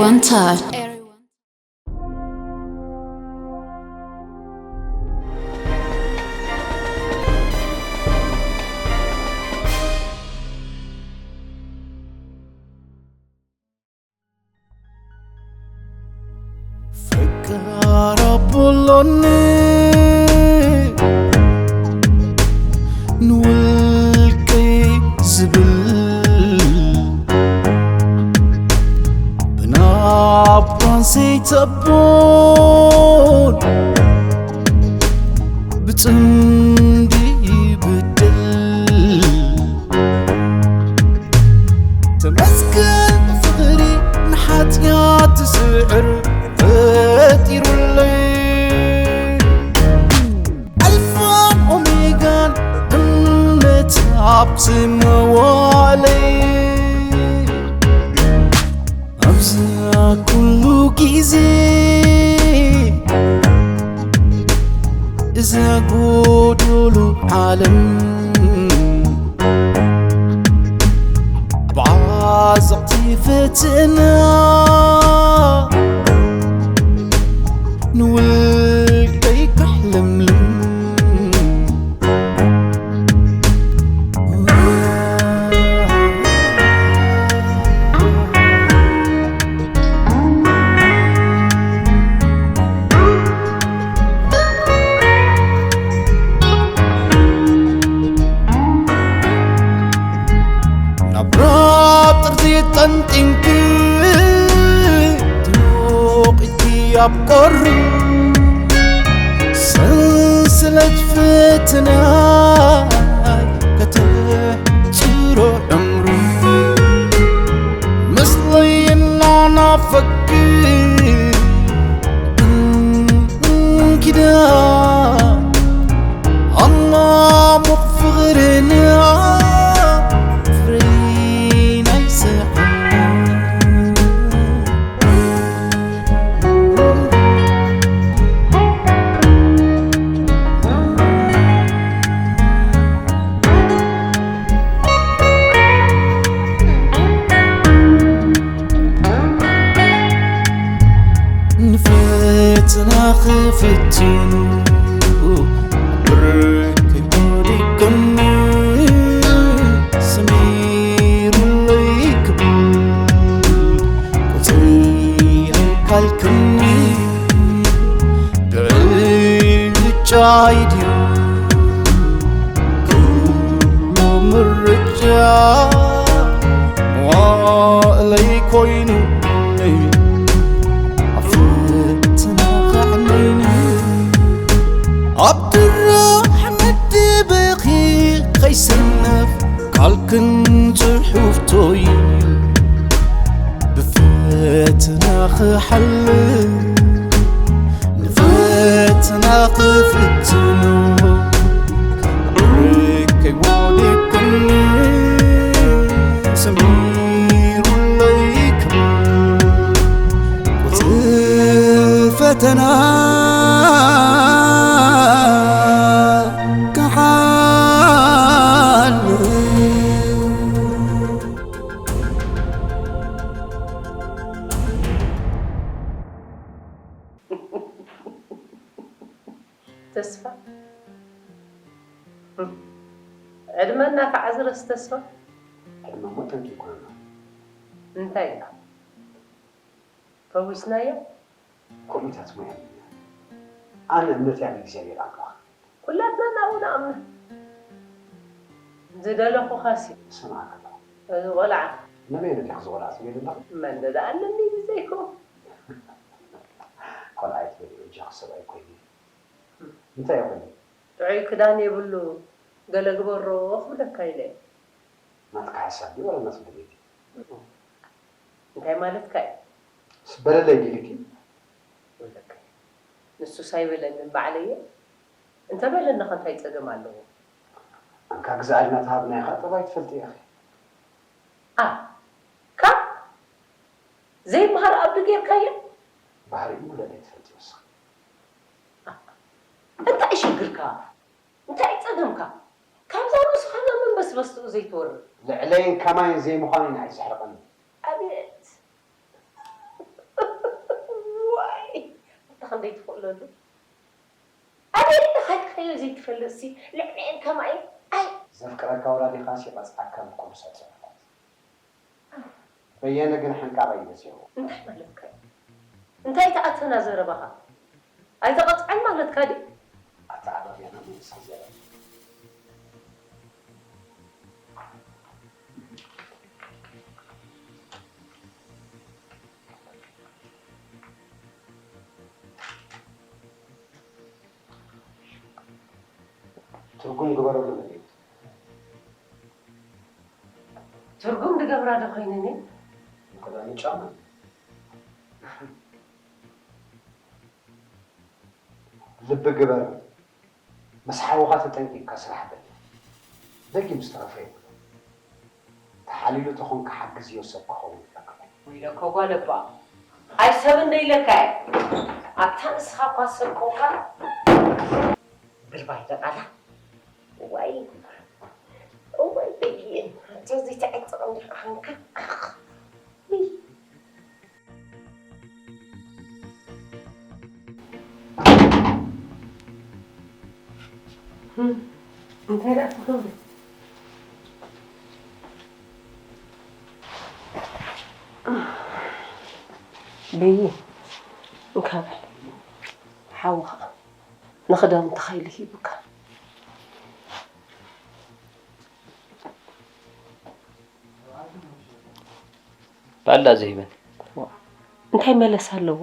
Enter. ፈቃር ኣቦሎኒ ንውልቀይ ዝብል ብናባን ዘይተቦን ብጽምዲ ይብድል። ተመስገን ፍቕሪ ንሓጢኣት ዝስዕር ፈጢሩለይ። ኣልፋን ኦሜጋን እምነት ኣብ ዝመዋለይ። ኣብዚ ኩሉ ግዜ እዛ ጎዶሎ ዓለም ብዓዘቕቲ ፈተና ንውልቀይ ከሕለምልም። ናብ ራብ ጥርዚ ጠንጢንኪ ትሞቒኪ ኣብ ቁሪ ሰንሰለት ፈተና ከተሕጽሮ ዕምሩ ምስለይ እናናፈኪ እንኪዳ ኣማሙቕ ፍቕርና ፍሬ ናይ ስሕና። ንፈተና ክፍትኑ ብርክ ወዲቅኒ ሰሚሩለይ ክብል ቁፅሪ ኣይካልክኒ ብዕጫይ ድዩ ኩሉ ምርጫ መዋእለይ ኮይኑ ኣብ ፈተና ከዕነይኒ ኣብ ድራሕ መደበኺ ከይሰነፍ ቃልክን ጽሑፍቶይ ብፈተና ክሓልፍ ንፈተና ክፍትኖ ርቀይ ወዲቅኒ ሰሚሩለይ ክብል ቁጽሪ ፈተና ክሓልፍ። ተስፋ ዕድመና ተዓዝረስ ተስፋ ዕድመ እሞ ጠንቂ ይኮነና። እንታይ ኢኻ ፈዊስናዮ? ከምኡታት ሞያ ኣነ እምነተይ ኣብ እግዚኣብሔር ኣምላኽ ኩላትና ናብኡ ንኣምና ዝደለኹኻሲ እሰምዓካ ኣለኹ። እዚ ቆልዓ ንበይኑ ዲኻ ዝቆልዓ ትብል ዘለኹ? መን ደኣ ኣለኒ ብዘይኮ ቆልዓ ኣይትበልዮ እጃኺ ሰብኣይ ኮይኑ እንታይ ይኾን? ጥዑይ ክዳን የብሉ ገለ ግበሮ ክብለካ ኢለ እየ። ናትካ ሓሳብ ድዩ ዋላ ናቱ ድሌት እዩ? እንታይ ማለትካ እዩ? በለለይ ዲልኪ? ይብለካ እዩ። ንሱስ ኣይበለንን ባዕለይ እየ። እንተበለኒ ኸ እንታይ ጸገም ኣለዎ? ኣንካ ግዛኣልና ተሃብና ኢኻ ጠባይ ትፈልጢ ኢኺ። ኣ ካብ ዘይምሃር ኣብዲ ጌርካዮ? ባህሪኡ ውለደይ ትፈልጢ ወስኺ። እንታይ ሽግርካ? እንታይ ጸገምካ? ካብዛ ርእስኻ መንበስበስትኡ ዘይትወርድ። ልዕለይን ከማይን ዘይምዃነይ ንዓይ ዘሕርቐኒ። ኣቤት ዘይትኽእለሉ ኣደይ ኢኻ ትኸይል ዘይትፈልጥሲ ልዕሊኤን ከማይ ኣይ ዘፍቅረካ ወላዲኻስ ይቐጽዓካ ብቅዱሳት ጽሑፋት። በየነ ግን ሕንቃቕ እዩ በዚሕዎ። እንታይ ማለትካ እዩ? እንታይ ተኣተና ዘረባኻ? ኣይተቐጽዐን ማለትካ ድዩ? ኣታ ኣባብያና መልሳ ዘረባ። ትርጉም ግበረሉ መሬት። ትርጉም ድገብራ ዶ ኮይነኒ? ንክዳኑ ጫማ። ልቢ ግበር። ምስ ሓውኻ ተጠንቂቕካ ስራሕ በል። ደጊም ዝተረፈ የብሉን። ተሓሊሉ ተኾንካ ሓግዝዮ ሰብ ክኸውን ይጠቅም። ወይለኮ ጓል እባ። ኣይ ሰብ እንደ ኢለካ እየ። ኣብታ ንስኻ እኳ ሰብ ኮንካ። ግልባይ ደቓላ። ዋይ። እዋይ በይን። ኣታ ዘይተዕጥቕ እንዲኻ ኾንካ። ኣኽ። ውይ። እንታይ ደኣ ትገብሪ? በይ፣ እንካ በል። ሓውኻ ንኽዳውንትኻ ኢሉ ሂቡካ። ባላ ዝሂበን። እንታይ መለስ ኣለዎ?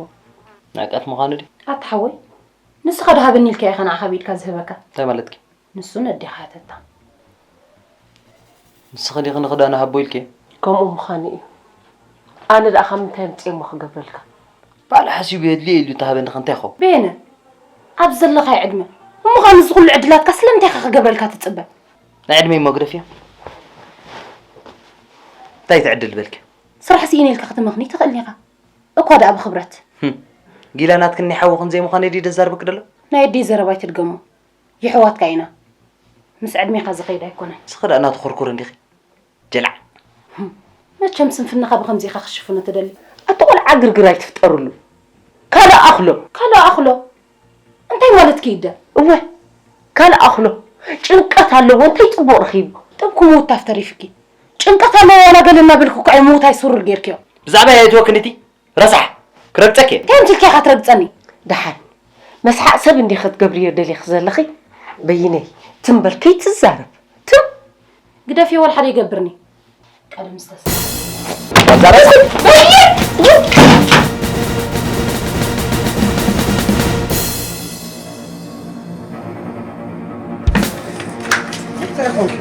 ንዕቀት ምዃኑ ድዩ? ኣታ ሓወይ፣ ንስኻ ዶ ሃበኒ ኢልካዮ ኢኻ ንዓኻ ብኢድካ ዝህበካ? እንታይ ማለትኪ? ንሱ ነዴኻ ሃተታ። ንስኺ ዲኺ ንኽዳኑ ሃቦ ኢልኪ? ከምኡ ምዃኑ እዩ። ኣነ ደኣ ካብ ምንታይ ኣምፅኤ እሞ ክገብረልካ? ባዕሉ ሓሲቡ የድልዮ ኢሉ እንተሃበኒ ከ እንታይ ይኸውን? በየነ፣ ኣብ ዘለኻዮ ዕድመ እሞ ኸኣ ንዚ ኩሉ ዕድላትካ ስለምንታይ ኢኻ ክገብረልካ ትፅበ? ናይ ዕድመይ መጉደፍያ? እንታይ ትዕድል በልኪ? ስራሕ ስኢነ ኢልካ ከተመኽኒ ትኽእል ኢኻ። እኳ ደኣ ብኽብረት። ህም። ጊላ ናትክን ናይ ሓውኽን ዘይምዃነይ ድዩ ደዛርበኪ ደሎ? ናይ ኣደይ ዘረባ ኣይትድገሞ። የሕዋትካ ኢና። ምስ ዕድሜኻ ዝኸይድ ኣይኮነን። ንስኺ ደኣ ናቱ ኩርኩር እንዲኺ። ጀላዕ። ህም። መቸም ስንፍናኻ ብኸምዚ ኢኻ ክሽፍኖ ትደሊ። ኣቲ ቆልዓ ግርግር ኣይትፍጠርሉ። ካልእ ኣኽሎ። ካልእ ኣኽሎ? እንታይ ማለትኪ እዩ ደ? እወ፣ ካልእ ኣኽሎ። ጭንቀት ኣለዎ፣ እንታይ ጽቡቕ ረኺቡ? ጥብ ክምውት ኣፍ ተሪፍኪ። ጭንቀት ኣለዎ ዋላ ገለ እናበልኩ እኮ እየ ምውታይ ስሩር ጌርክዮ። ብዛዕባ እየ እትወክኒ እቲ ረሳሕ፣ ክረግጸኪ እየ። እንታይ ኣምሲልካ ኢኻ ትረግጸኒ? ደሓን፣ መስሓቕ ሰብ እንዲኺ ክትገብርዮ ደሊኺ ዘለኺ? በይነይ፣ ትም በል ከይትዛረብ። ትም! ግደፍዮ፣ ወላ ሓደ ይገብርኒ። ቀደም ዝተስ-፣ ተዛረብ። እንታይ ኾንኪ?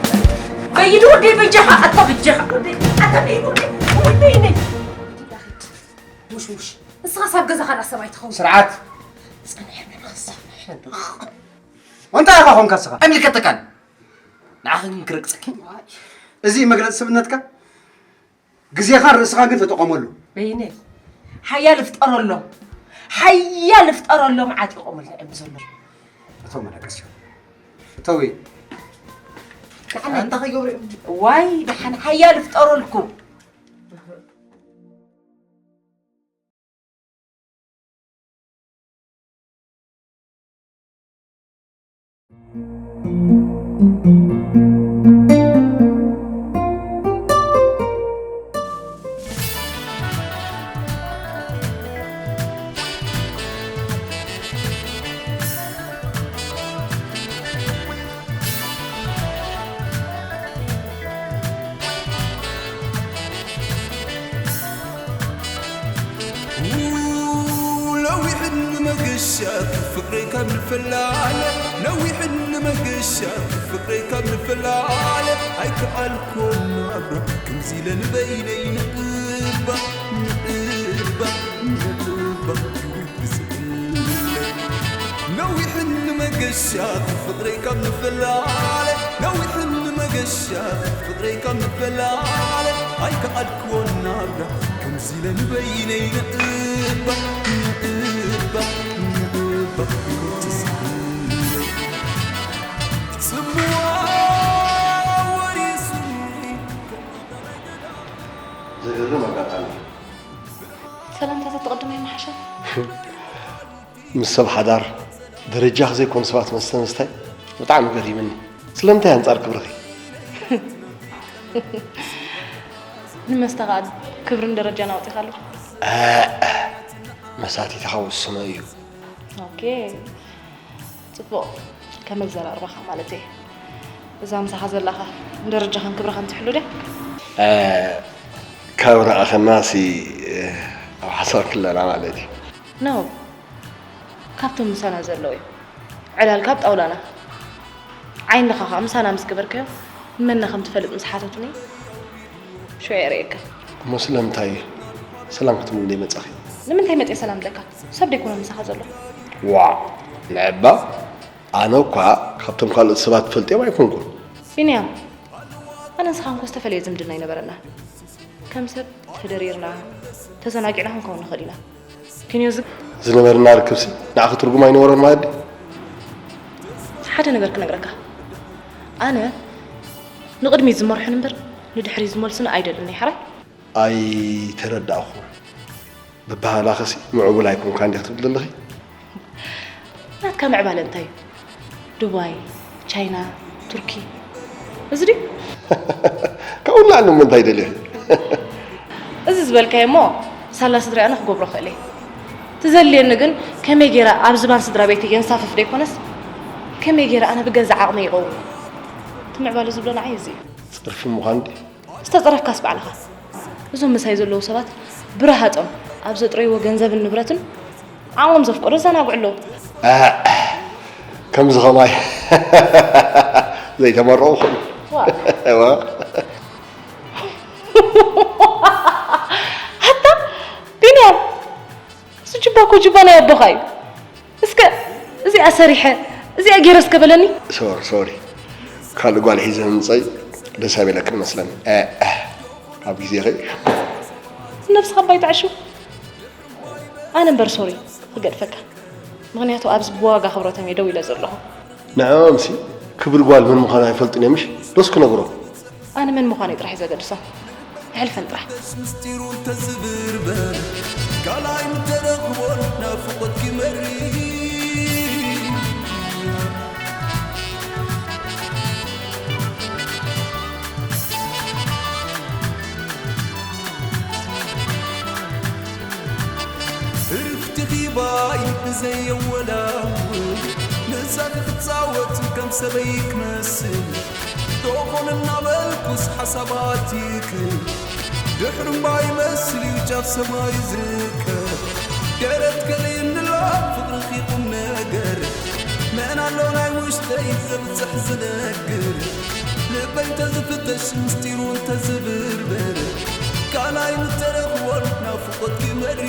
በይኑ ወደይ በጃኻ፣ ኣታ በጃኻ ወደይ፣ ኣታ በይኑ ወደይ፣ ወደይ ነይ። ውሽ፣ ውሽ። ንስኻ ሳብ ገዛኻ ደኣ ሰብ ኣይትኸውን። ስርዓት። ጸንሐ ንኽሳብ ሕንድኽ። እንታይ ኢኻ ኾንካ ንስኻ? ኣይምልከተካን። ንዓኺ ግን ክረግጸኪ። እዚ መግለጺ ስብእነትካ? ግዜኻን ርእስኻን ግን ተጠቐመሉ። በይነይ፣ ሓያል ፍጠረሎም። ሓያል ፍጠረሎም፣ ዓጢቖም እዮም ዘለዉ። እቶም መደቀስዮም። እተዊ። ደሓን። ኣንታ ከይገብሩ እዮም። ዋይ፣ ደሓን ሓያል ፍጠረልኩም። ነዊሕን መገሻ ፍቕረይ ካብ ንፈላለ፣ ነዊሕን መገሻ ፍቕረይ ካብ ንፈላለ፣ ኣይከኣልኩን ናብራ ከምዚ ኢለ ንበይነይ ንዕባ፣ ንዕባ፣ ንዕባ። ነዊሕን መገሻ ፍቕረይ ካብ ንፈላለ፣ ነዊሕን መገሻ ፍቕረይ ካብ ንፈላለ፣ ኣይከኣልኩዎን ናብራ ከምዚ ኢለ ንበይነይ ንዕባ፣ ንዕባ፣ ንዕባ ትስእለይ። ጽምዋ ወሪሱኒ። ዘገርም ኣጋጣሚ። ሰላምታ ተተቐድሞ ይመሓሸ። ምስ ሰብ ሓዳር ደረጃኺ ዘይኮኑ ሰባት መስተ ምስታይ ብጣዕሚ ገሪምኒ። ስለምንታይ ኣንጻር ክብርኺ? ንመስተ ከዓ ክብርን ደረጃን ኣውፂኻሉ። መሳቲትኻ ወስኖ እዩ። ኦኬ፣ ፅቡቕ። ከም ኣዘራርባኻ ማለት እየ። እዛ ምሳኻ ዘላኻ ንደረጃኻን ክብርኻን ትሕሉ ድያ? ካብ ረኣኸና ሲ ኣብ ሓሳብ ክለና ማለት እዩ። ነው። ካብቶም ምሳና ዘለዉ እዮም። ዕላል ካብ ጣውላና ዓይንኻ ከዓ ምሳና ምስ ገበርካዮ ንመና ከም ትፈልጥ ምስ ሓተቱኒ ሽዑ የርእየካ። እሞ ስለምንታይ ሰላም ክትብሉ ዘይመጻኺ? ንምንታይ መጽየ ሰላም ብለካ? ሰብ ደይኮነ ምሳኻ ዘሎ። ዋ ንዕባ ኣነ እኳ ካብቶም ካልኦት ሰባት ትፈልጥዮም ኣይኮንኩን። ቢንያም ኣነ ንስኻ እንኮ ዝተፈለየ ዝምድና ኣይነበረና። ከም ሰብ ተደሪርና ተዘናጊዕና ክንከውን ንኽእል ኢና። ክንዮ ዝግ ዝነበርና ርክብሲ ንዓኺ ትርጉም ኣይነበሮን ማለት ድዩ? ሓደ ነገር ክነግረካ። ኣነ ንቕድሚት ዝመርሑን እምበር ንድሕሪት ዝመልሱን ኣይደልን እየ። ሓራይ? ኣይተረዳእኹ። ብባህላኽሲ ምዕቡል ኣይኮንካን ዲኺ ትብል ዘለኺ? ናትካ ምዕባለ እንታይ እዩ? ዱባይ፣ ቻይና፣ ቱርኪ፣ እዚ ድዩ? ካብኡ ንላዕሊ እሞ እንታይ ደሊኺ? እዚ ዝበልካዮ እሞ ሳላ ስድራይ ኣነ ክገብሮ እኽእል እየ። ትዘልየኒ ግን ከመይ ገይረ ኣብ ዝባን ስድራ ቤተይ የንሳፍፍ ደይኮነስ ከመይ ገይረ ኣነ ብገዛእ ዓቕመይ ይቐውም። እቲ ምዕባለ ዝብሎ ንዓይ እዚ እዩ። ጸርፊ ምዃን ድዩ? ዝተጸረፍካስ ባዕልኻ። እዞም ምሳይ ዘለዉ ሰባት ብረሃጾም ኣብ ዘጥረይዎ ገንዘብን ንብረትን ዓቕሞም ዘፍቀዶ ዘናግዑ ኣለዉ። ኣእ፣ ከምዚ ኸማይ ዘይተመረቑ ኹም። ዋ። ዋ። ኣታ ቢንያም፣ እዚ ጁባ እኮ ጁባ ናይ ኣቦኻ እዩ። እስከ እዚኣ ሰሪሐ እዚኣ ገይረ እስከ በለኒ። ሶሪ ሶሪ፣ ካልእ ጓል ሒዘ ምምፀይ ደስ ኣይበለክን መስለኒ። እ፣ እ፣ ኣብ ግዜኺ ነብስኻ እባ ኣይትዓሹ። ኣነ እምበር ሶሪ ክገድፈካ፣ ምኽንያቱ ኣብዚ ብዋጋ ክብረቶም እየ ደው ኢለ ዘለኹ። ንዕኦምሲ ክብሪ ጓል መን ምዃና ኣይፈልጡን እዮም ምሽ? ዶስ ክነግሮም? ኣነ መን ምዃነይ ጥራሕ እዩ ዘገድሶም። ኣሕልፈን ጥራሕ። ምስጢሩ እንተዝብርበር ካልኣይ ምተረኽቦን ናፍቖት ክመሪ ህርፍቲ ኺባይ ብዘየወላውል ንሳኺ ክጻወት ከም ሰበይ ክመስል ዶኾን እናበልኩስ ሓሳባት ይክል ድሕሪ እምባ ይመስል እዩ ጫፍ ሰማይ ዝርከብ ደረት ከልእንላ ፍቕርኺ ቁም ነገር መን ኣሎ ናይ ውሽጠይ ዘብጽሕ ዝነግር ልበይ እንተዝፍተሽ ምስጢሩ እንተዝብርበር ካልኣይ ምተረኽቦን ናፍቖት ክመሪ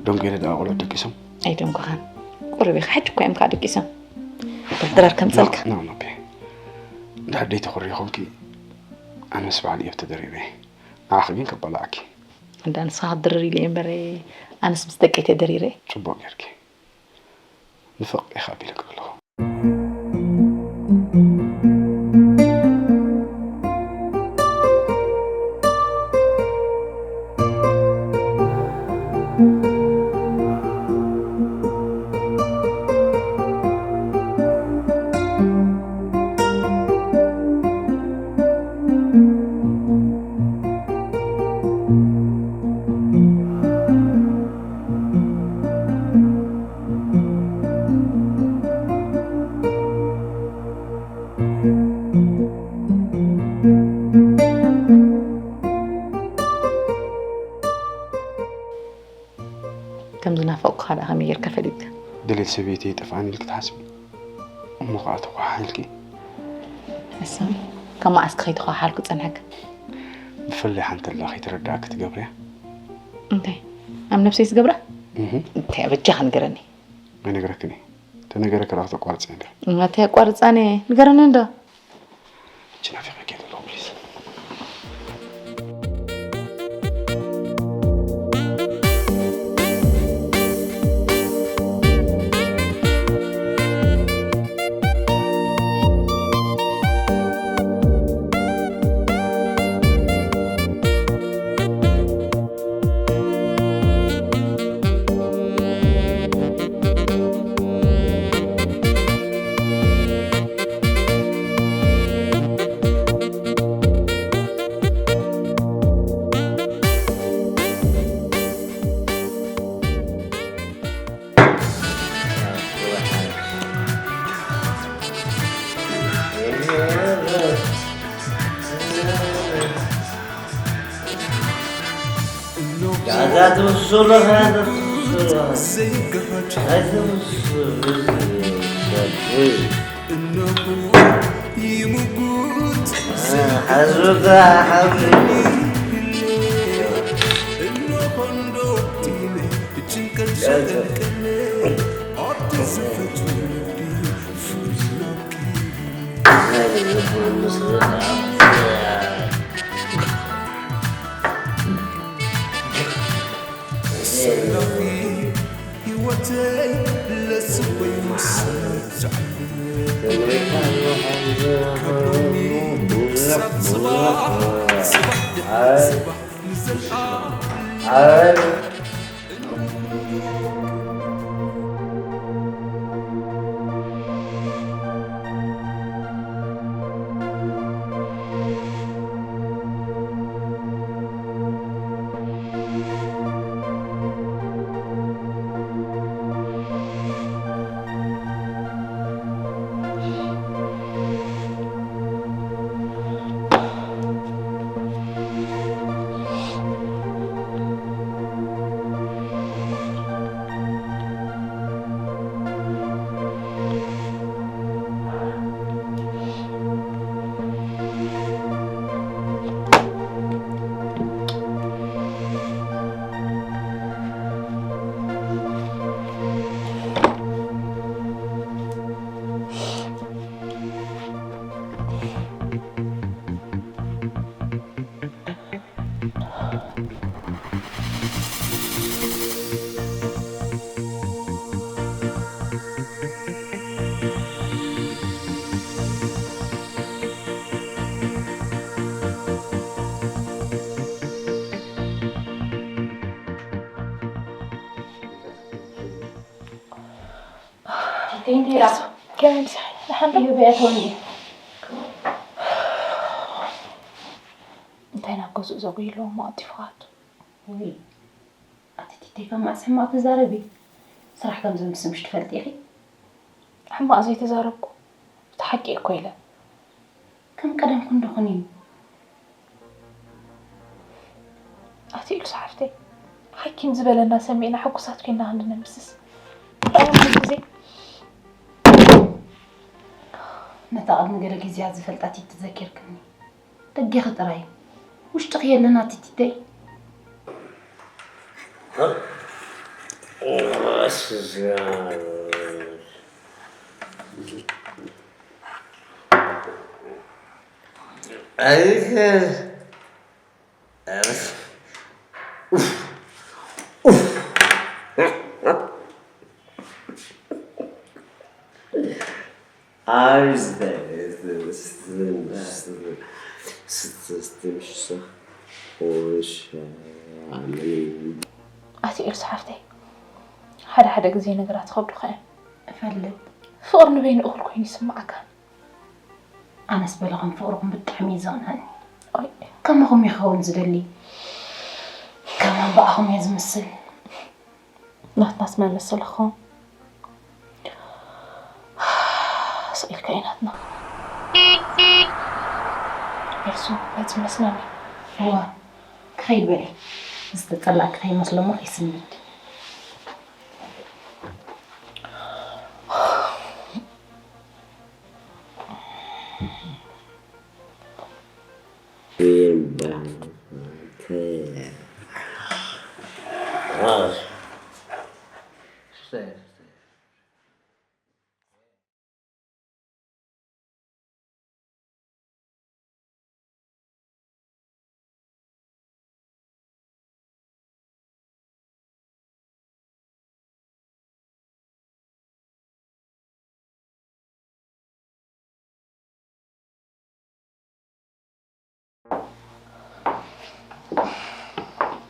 ደንጎ ኢለ ደኣ ቆልዑት ደቂሶም ኣይደንጎኻን። ቁሩብ ኢኻ ሕጂ እኮ እዮም ከዓ ደቂሶም። ድራር ከምፀልካ። ኖ ኖ ቤ እንድሕር ደይ ተኹሪ ይኾንኪ ኣነ ምስ በዓል እዮብ ተደሪበ ንዓኺ ግን ከባላዓኪ። እንዳ ንስኻ ክትድርር ኢለ እየ እምበር ኣነስ ምስ ደቀይ ተደሪረ። ፅቡቕ ጌርኪ ንፍቕ ኢኻ ኣቢለኪ ኣለኹ። ሌል ሰበይቲ ይጠፍኣኒ ኢልኪ ትሓስቢ? እሞ ከዓ ተኳሓሒልኪ? ሕሰም፣ ካብ መዓስ ከይተኳሓልኩ ጸንሐክ? ብፍላይ ሓንቲ ኣላ ከይትረድኣኪ ትገብርያ። እንታይ? ኣብ ነብሰይ ዝገብራ? እህ። እንታይ በጃኻ ንገረኒ። ኣይነግረክን እየ። ተነገረኪ ደኣ ክተቋርጽ እንደ። እማ እንታይ ኣቋርጻኒ? ንገረኒ እንዶ። እቺ ናፊቐኪ ዘለኹ ፕሊዝ። እንታይ ናብ ገዝኡ ዘጉይለዎ እሞ ቀልጢፉ ክኣቱ? ወይ ኣቲ ቲተይ፣ ካብ መዓስ ሕማቕ ትዛረቢ? ስራሕ ከም ዘምስምሽ ትፈልጢ ኢኺ። ሕማቕ ዘይተዛረብኩ፣ እቲ ሓቂ እኮ ኢለ። ከም ቀደምኩ እንዶ ኩኒ። ኣቲ ኢልሳ ሓፍተይ፣ ሓኪም ዝበለና ሰሚዕና ሕጉሳት ኮይና ክንዲ ነምስስ። እንታይ ግዜ? ነታ ቅድሚ ገለ ግዜያት ዝፈልጣ ቲቲ ዘኪርክኒ። ደጌኺ ጥራይ። ውሽጥኺ የለን ኣቲ ቲተይ። ኣቲ ኤልሳ ሓፍተይ፣ ሓደ ሓደ ግዜ ነገራት ይኸብዱኻ እዮም። እፈልጥ። ፍቕሪ ንበይኑ እኹል ኮይኑ ይስምዓካ። ኣነስ በለ ከም ፍቕርኹም ብጣዕሚ እዩ ዘቕንኣኒ። ኦይ። ከማኹም ይኸውን ዝደሊ። ከማን ብኣኹም እየ ዝምስል። ናትናስ መን መሰለኹም? ስቕ ኢልካ እዩ ናትና። ኤልሱ፣ መፂ መስለኒ። እዋ፣ ክኸይድ በሊ። ዝተፀላእኪ ከይመስሎ እሞ ከይስንብድ።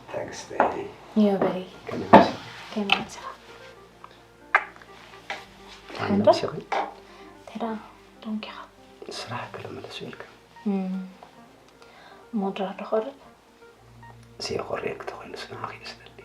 Thanks, baby. Yo, baby. Come on. Come on. Come on. Tera, don't care. ስራሕ ከለመለሱ ኢልካ እም፣ እሞ ድራር ዶ ኸርብ? ዘይኾርየክ ተኾይኑስ ንዓኺ እዩ ዝደሊ።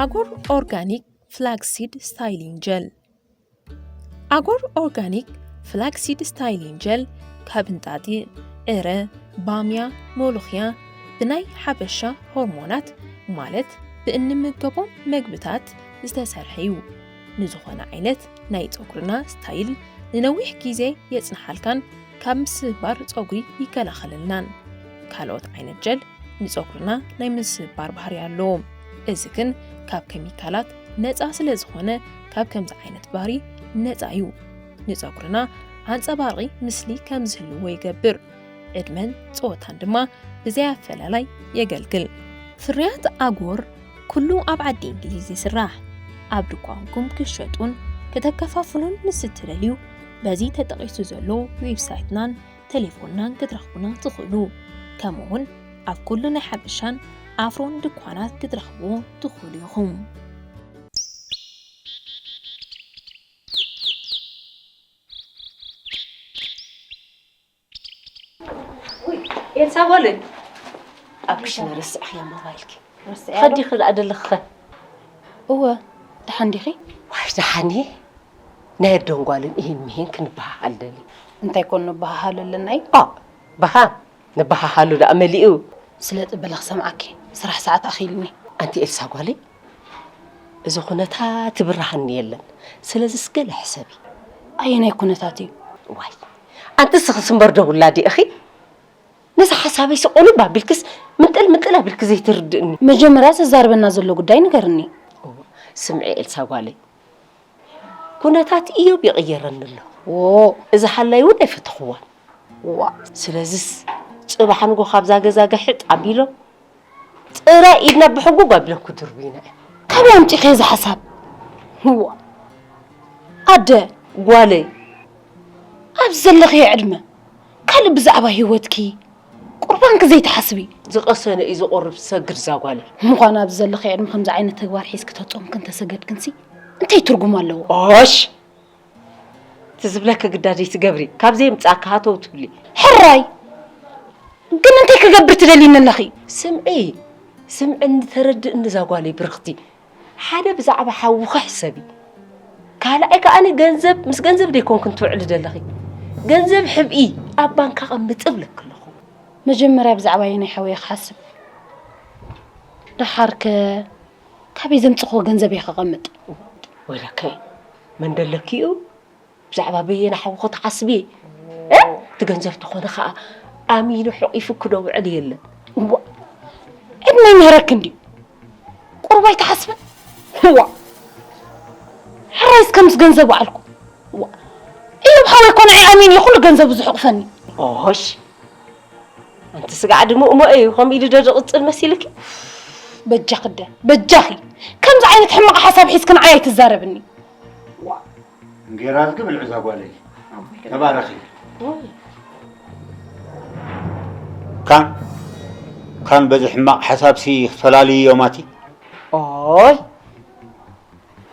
ኣጎር ኦርጋኒክ ፍላክሲድ ስታይሊንግ ጀል። ኣጎር ኦርጋኒክ ፍላክሲድ ስታይሊንግ ጀል ካብ እንጣጢዕ፣ ዕረ፣ ባምያ፣ ሞሎኽያ ብናይ ሓበሻ ሆርሞናት ማለት ብእንምገቦም መግብታት ዝተሰርሐ እዩ። ንዝኾነ ዓይነት ናይ ጸጉርና ስታይል ንነዊሕ ግዜ የጽንሓልካን ካብ ምስባር ጸጉሪ ይከላኸለልናን። ካልኦት ዓይነት ጀል ንጸጉርና ናይ ምስባር ባህሪ ኣለዎም። እዚ ግን ካብ ኬሚካላት ነጻ ስለ ዝኾነ ካብ ከምዚ ዓይነት ባህሪ ነጻ እዩ። ንጸጉርና ኣንጸባራቒ ምስሊ ከም ዝህልዎ ይገብር። ዕድመን ጸወታን ድማ ብዘይ ኣፈላላይ የገልግል። ፍርያት ኣጎር ኩሉ ኣብ ዓዲ እንግሊዝ ይስራሕ። ኣብ ድኳንኩም ክሸጡን ከተከፋፍሉን ምስ እትደልዩ በዚ ተጠቒሱ ዘሎ ዌብሳይትናን ቴሌፎንናን ክትረኽቡና ትኽእሉ። ከምኡውን ኣብ ኩሉ ናይ ሓበሻን ኣፍሮን ድኳናት ክትረኽብዎ ትኽእሉ ኢኹም። ውይ፣ ኤልሳ ጓለይ፣ ኣብ ክሽነ ረስዕኽያ ሞባይልኪ። ረስዕያ ዶ? ከዲኺ ደኣ ደለኽኸ? እወ፣ ደሓን ዲኺ? ዋይ፣ ደሓን እየ። ናይ ኣደን ጓልን እሂን ምሂን ክንበሃሃል ደሊ። እንታይ ኮን ንበሃሃለለና እዩ? ኦ፣ በሃ፣ ንበሃሃሉ ደኣ መሊኡ። ስለ ጥበለ ክሰምዓኪ፣ ስራሕ ሰዓት ኣኺልኒ። ኣንቲ ኤልሳ ጓለይ፣ እዚ ኩነታት ትብርሃኒ የለን። ስለዚስ ገለ ሕሰቢ። ኣየናይ ኩነታት እዩ? ዋይ፣ ኣንቲ ስኽስ እምበር ዶ ውላድ ኢኺ? ነዚ ሓሳበይሲ ቁልብ ኣቢልክስ ምንጥል ምንጥል ኣቢልኪ ዘይትርድእኒ። መጀመርያ ዘዛርበና ዘሎ ጉዳይ ንገርኒ። እወ፣ ስምዒ ኤልሳ ጓለይ፣ ኩነታት ኢዮብ ይቕየረኒ ኣሎ። ዎ። እዛ ሃላይ እውን ኣይፈተኽዋን። ዋ። ስለዚስ ጽባሕ ንጎ ካብዛ ገዛ ግሕጥ ኣቢሎም ጥረ ኢድና ብሕጉግ ኣቢሎም ክድርቡና እዮም። ካበይ ኣምጺእኺ እዚ ሓሳብ? ዋ። ኣደ። ጓለይ። ኣብ ዘለኽዮ ዕድመ ካልእ ብዛዕባ ህይወትኪ ቁርባንኪ ዘይትሓስቢ። ዝቐሰነ እዩ ዝቑርብ ትሰግድ እዛ ጓለይ። ምዃኑ ኣብዚ ዘለኽዮ ዕድመ ከምዚ ዓይነት ተግባር ሒዝኪ ተጾምክን ተሰገድክንሲ እንታይ ትርጉም ኣለዎ? ኦሽ! እቲ ዝብለኪ ግዳ ዘይትገብሪ፣ ካብ ዘየምጻእኪ ሃተው ትብሊ። ሕራይ! ግን እንታይ ክገብር ትደልይኒ ኣለኺ? ስምዒ፣ ስምዕኒ ተረድእኒ እዛ ጓለይ ብርኽቲ። ሓደ ብዛዕባ ሓውኺ ሕሰቢ። ካልኣይ ከኣ ገንዘብ፣ ምስ ገንዘብ ደይኮንክን ትውዕሊ ዘለኺ። ገንዘብ ሕብኢ፣ ኣብ ባንክ ኣቐምጢ እብለኪ ኣለኹ። መጀመርያ ብዛዕባ ኣየናይ ሓወይ ክሓስብ? ደሓርከ ካበይ ዘምጽእክዎ ገንዘብ እየ ከቐምጥ? ወይለከ፣ መን ደለኪ እዩ? ብዛዕባ በየነ ሓውኺ ትሓስቢ? እ? እቲ ገንዘብ ተኾነ ኸኣ ኣሚኑ ሕቂፉ ክዶ ውዕል የለን። እዋ፣ ዕድመ ይምህረኪ እንድዩ። ቁሩብ ኣይትሓስብን? እዋ፣ ሕራይስ ከምስ ገንዘብ በዓልኩ። እዋ፣ እዮብ ሓወይ እኮ ንዓይ ኣሚኑ እዩ ኩሉ ገንዘቡ ዝሕቑፈኒ። ኦሽ፣ ኣንቲ ስጋዕ ድሙቕ እሞ እዩ ከምኡ ኢሉ ዶ ዝቕጽል መሲልኪ? በጃኺ ኣደ፣ በጃኺ። ከምዚ ዓይነት ሕማቕ ሓሳብ ሒዝኪ ንዓይ ኣይትዛረብኒ። ዋ። እንጌራ ዝግብል ዕዛ ጓለይ። ተባረኺ። ካን፣ ካን በዚ ሕማቕ ሓሳብሲ ክፈላልዩ እዮም ኣቲ? ኦይ፣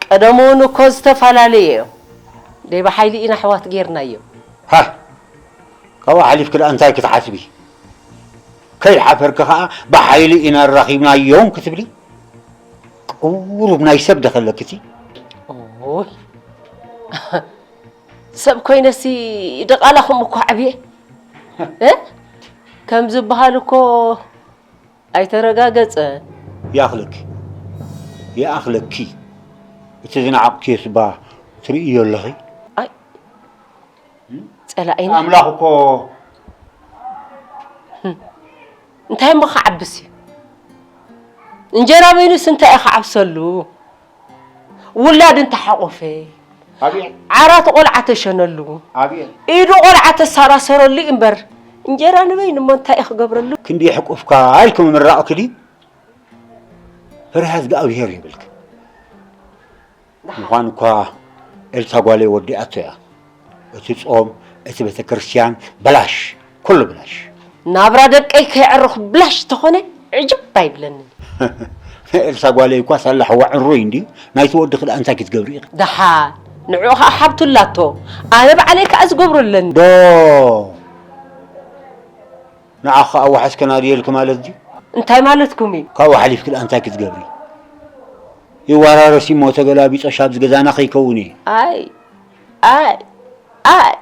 ቀደም እውን እኮ ዝተፈላለዩ እዮም። ደይ ብሓይሊ ኢና ኣሕዋት ጌርናዮም። ሃ፣ ካብኡ ሓሊፍኪ ደኣ እንታይ ክትሓስቢ? ከይሓፈርኪ ኸኣ ብሓይሊ ኢና ኣራኺብናዮም ክትብሊ? ቁሩብ ናይ ሰብ ዶ ከለኪ እቲ? ኦይ፣ ሰብ ኮይነሲ ድቓላኹም እኮ ዓብየ። እ? ከም ዝበሃል እኮ ኣይተረጋገጸን። ይኣኽለኪ፣ ይኣኽለኪ። እቲ ዝነዓቕክዮስ እባ ትርእዮ ኣለኺ? ኣይ፣ ጸላኢና። ኣምላኽ እኮ እንታይ እሞ ክዓብስ እዩ? እንጀራ በይኑስ እንታይ እዩ ክዓብሰሉ? ውላድ እንተሓቖፈ፣ ኣብየ፣ ዓራት ቆልዓ ተሸነሉ፣ ኣብየ። ኢዱ ቆልዓ ተሳራሰረሉ እዩ እምበር፣ እንጀራ ንበይኑ እሞ እንታይ እዩ ክገብረሉ? ክንዲ የሕቁፍካ ኢልኪ ምምራቕኪ ድዩ? ፈሪሃ እግዚኣብሄር የብልኪ። ምዃን እኳ ኤልሳ ጓለይ ወዲኣቶ እያ። እቲ ጾም፣ እቲ ቤተክርስትያን፣ በላሽ፣ ኩሉ ብላሽ። ናብራ ደቀይ ከየዕርኹ ብላሽ ተኾነ ዕጅብ ኣይብለንን። ኤልሳ ጓለይ እኳ ሳላ ሕዋ ዕሩይ እንድዩ፣ ናይቲ ወዲ ክልኣ እንታይ ክትገብሪ ኢኺ? ደሓን፣ ንዕኡ ኸዓ ሓብቱ ኣላቶ፣ ኣነ ባዕለይ ከኣ ዝገብሮ ኣለኒ። ዶ ንዓኺ ከኣ ዋሕስ ከናድየልኪ ማለት ድዩ? እንታይ ማለትኩም እዩ? ካብኡ ሓሊፍኪ ደኣ እንታይ ክትገብሪ? ይወራረስ እሞ ተገላቢጦሽ ኣብዚ ገዛና ከይከውን እዩ። ኣይ ኣይ ኣይ፣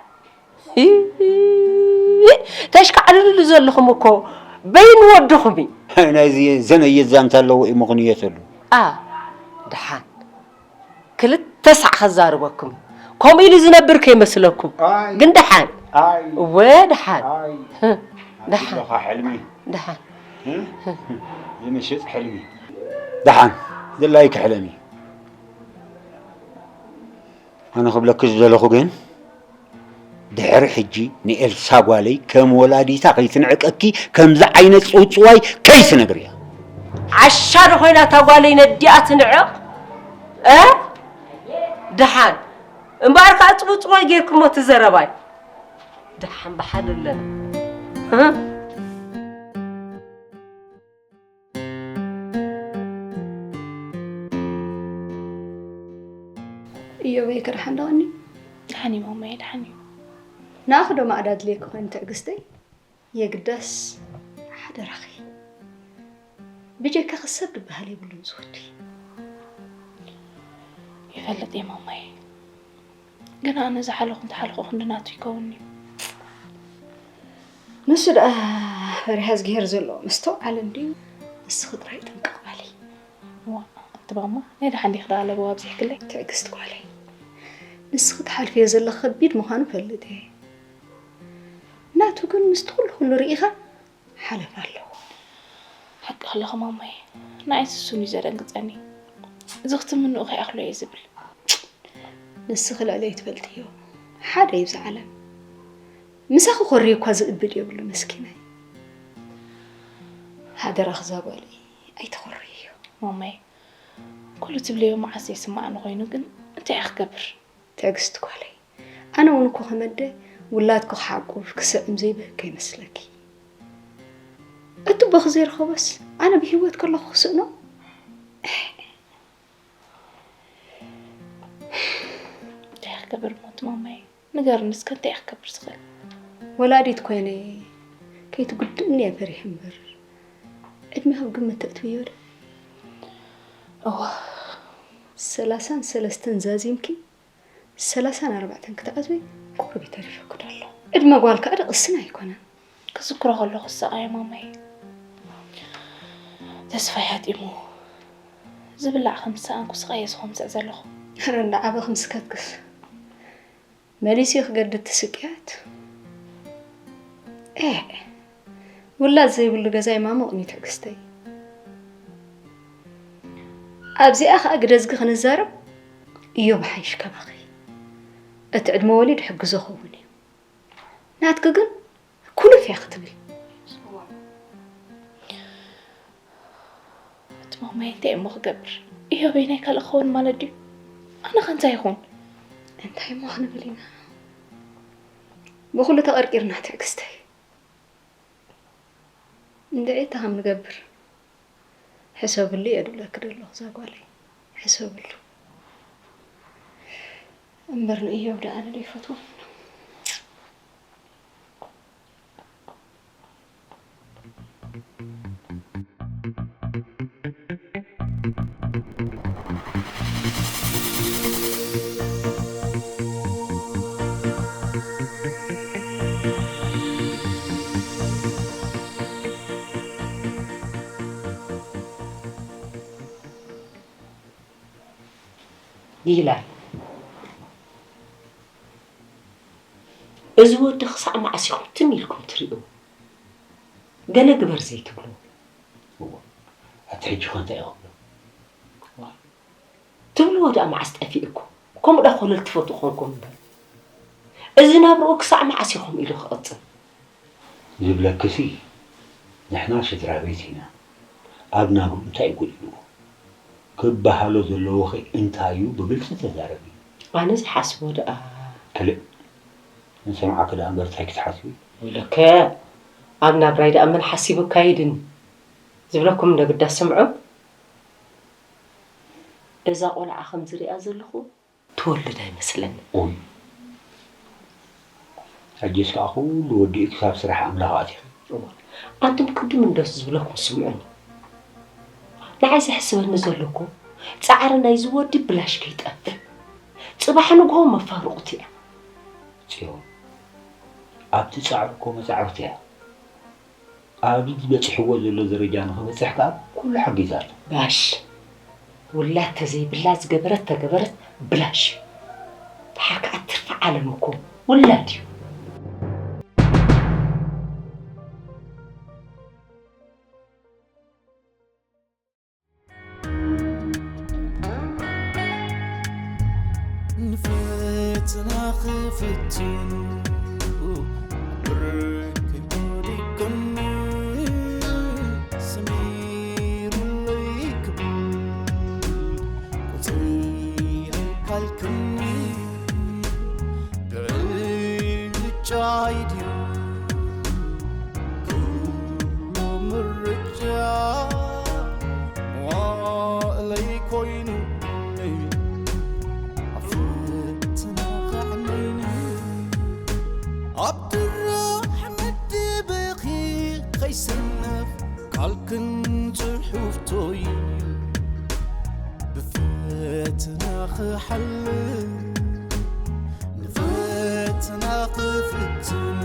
ተሽካዕልሉሉ ዘለኹም እኮ በይኑ ወድኹም እዩ። ናይዚ ዘነየት ዛንታ ኣለዎ እሞ ክንየተሉ። ኣ ደሓን ክልተ ሳዕ ከዛርበኩም እዩ። ከምኡ ኢሉ ዝነብር ከይመስለኩም። ኣይ፣ ግን ደሓን ኣይ፣ እወ ደሓን ኣይ። ደሓን ኣቲኻ ሕልሚ። ደሓን ዝምሽጥ ሕልሚ። ደሓን ድላይኪ ሕለሚ። ኣነ ክብለኪ ዝደለኹ ግን ድሕሪ ሕጂ ንኤልሳ ጓለይ ከም ወላዲታ ከይትንዕቀኪ ከምዚ ዓይነት ጽውጽዋይ ከይትነግርያ። ዓሻ ዶ ኮይና እታ ጓለይ ነዲኣ ትንዕቕ? እ? ደሓን እምበኣር ከኣ ጽውጽዋይ ጌርክሞ እቲ ዘረባይ። ደሓን ብሓደ ኣለና። እ? እዮበይ ከ ደሓን ዶ ቀኒ? ደሓን እዩ ማማየ፣ ደሓን እዩ። ንኣኺ ዶ ማዕዳ ኣድልየኪ ኮይኑ ትዕግስተይ? የግዳስ ሓደራኺ፣ ብጀካኺ ሰብ ዝበሃል የብሉን ዝወዲ። ይፈልጥ እየ ማማየ፣ ግን ኣነ ዝሓለኹ እንተሓለኹ ክንዲ ናቱ ይከውን እዩ። ንሱ ደኣ ፈሪሃ እዝግሄር ዘለዎ መስተውዓሊ እንድዩ። ንስኺ ጥራይ ጥንቅቕ በሊ። እዋ፣ ኣንቲ ማማ፣ ናይ ደሓን ዲኺ ደኣ ለበዋ ኣብዚሕክለይ? ትዕግስቲ ጓለይ፣ ንስኺ ትሓልፍዮ ዘለኺ ከቢድ ምዃኑ እፈልጥ እየ። ናቱ ግን ምስቲ ኩሉ ኩሉ ርኢኻ ሓለፋ ኣለዎ። ሓቅኺ ኣለኺ ማማየ፣ ንዓይስ እሱን እዩ ዘደንግጸኒ። እዚ ክትምንኡ ከይኣኽሎ እየ ዝብል። ንስኺ ልዕለይ ትፈልጥዮ ሓደ እዩ ኣብዚ ዓለም። ምሳኺ ኮርዩ እኳ ዝእብድ የብሉ መስኪናይ። ሓደራኺ እዛ ጓለይ ኣይተኾርይዮ። ማማየ፣ ኩሉ ትብልዮ መዓስ ዘይስማዓኒ ኮይኑ ግን እንታይ እየ ክገብር? ትዕግስቲ ጓለይ፣ ኣነ እውን እኮ ከም ኣደ ውላድኩ ክሓቁፍ ክስዕም ዘይብህግ ከይመስለኪ። እትቦኺ ዘይረኸቦስ ኣነ ብህይወት ከለኹ ክስእኖ? እንታይ እየ ክገብር ሞት ማማየ? ንገርኒ እስከ እንታይ እየ ክገብር ዝኽእል? ወላዲት ኮይነ ከይትጉድእኒ እየ ፈሪሐ እምበር። ዕድሜኺ ኣብ ግምት ተእትውዮ ዶ? እዋ ሰላሳን ሰለስተን ዛዚምኪ ሰላሳን ኣርባዕተን ክትኣትዊ ቁሩብ እዩ ተሪፉኪ ዘሎ። ዕድመ ጓል ከኣ ደቕስን ኣይኮነን። ክዝክሮ ከለኹ እሳቐ እየ ማማየ። ተስፋይ ሃጢሙ ዝብላዕ ከም ዝሰኣንኩ ስቓይ እየ ዝኾምስዕ ዘለኹ። ኣረ እንዳዓበኺ ምስ ከድክስ መሊሱ እዩ ክገድድ እቲ ስቅያት። ኤእ ውላድ ዘይብሉ ገዛ ይማሙቕ ንዩ ትዕግስተይ። ኣብዚኣ ኸኣ ግደዝጊ ክንዛረብ እዮብ ሓይሽ ካባኺ። እቲ ዕድመ ወሊድ ሕግዞ ኸውን እዩ። ናትኪ ግን ኩልፍ እያ ክትብል። እቲ ማማይ እንታይ እሞ ክገብር? እዮበይ ናይ ካልእ ክኸውን ማለት ድዩ? ኣነ ኸ እንታይ ይኹን? እንታይ እሞ ክንብል ኢና? ብኹሉ ተቐርቂርና ትዕግስተይ። እንድዒ እንታይ ከም ንገብር ሕሰብሉ እየ ድብለኪ ደለኹ እዛ ጓለይ። ሕሰብሉ። እምበር ንእዮብ ደኣ ኣነ ዶ ይፈትዎ? ይላል። እዚ ወዲ ክሳዕ መዓስ ኢኹም ትም ኢልኩም ትሪእዎ? ገለ ግበር ዘይትብልዎ? እወ፣ ኣቲ ሕጂ ኸ እንታይ ክብሎ? ትብልዎ ደኣ መዓስ ጠፊእኩም? ከምኡ ደኣ ኮለል ትፈትዉ ኾንኩም እምበር። እዚ ናብርኡ ክሳዕ መዓስ ኢኹም ኢሉ ክቕጽል? ዝብለክሲ፣ ንሕና ስድራ ቤት ኢና። ኣብ ናብርኡ እንታይ እዩ ጎዲልዎ? ክበሃሎ ዘለዎኸ እንታይ እዩ? ብግልጺ ተዛረቢ። ኣነ ዝሓስቦ ደኣ። ክልእ፣ ንሰምዓኪ ደኣ እምበር እንታይ ክትሓስቢ? ወለከ፣ ኣብ ናብራይ ደኣ መን ሓሲቡ ካይድን? ዝብለኩም እንዶ ግዳ ስምዑ። እዛ ቆልዓ ከም ዝሪኣ ዘለኹ ትወልድ ኣይመስለኒ። ኦይ፣ ሕጂስ ከኣ ኩሉ ወዲኡ ክሳብ ስራሕ ኣምላኽ ኣቲኺ። እዋ፣ ኣንቱም ቅድም እንዶ ዝብለኩም ስምዑኒ። ንዓይ ዘሕስበኒ ዘሎ እኮ ጻዕሪ ናይዚ ወዲ ብላሽ ከይጠፍእ። ጽባሕ ንግሆ መፋርቑቲ እያ። ጽዮን፣ ኣብቲ ጻዕሪ እኮ መጻዕርቲ እያ። ኣብዚ በጺሕዎ ዘሎ ደረጃ ንኽበጽሕ ከኣ ኩሉ ሓጊዛ ኣላ። ባሽ፣ ውላድ ተዘይብላ ዝገበረት ተገበረት ብላሽ እዩ። ደሓር ከኣ ትርፊ ዓለም እኮ ውላድ እዩ። ንፈተና ክፍትኑ ብርክ ወዲቅኒ ሰሚሩለይ ክብል ቁጽሪ ኣይካልክኒ ብዕጫይ ድዩ ኩሉ ምርጫ መዋእለይ ኮይኑ ኣብ ፈተና ከዕነይኒ ኣብ ድራሕ መደበኺ ከይሰነፍ ቃልክን ጽሑፍቶይ ብፈተና ክሓልፍ ንፈተና ክፍትን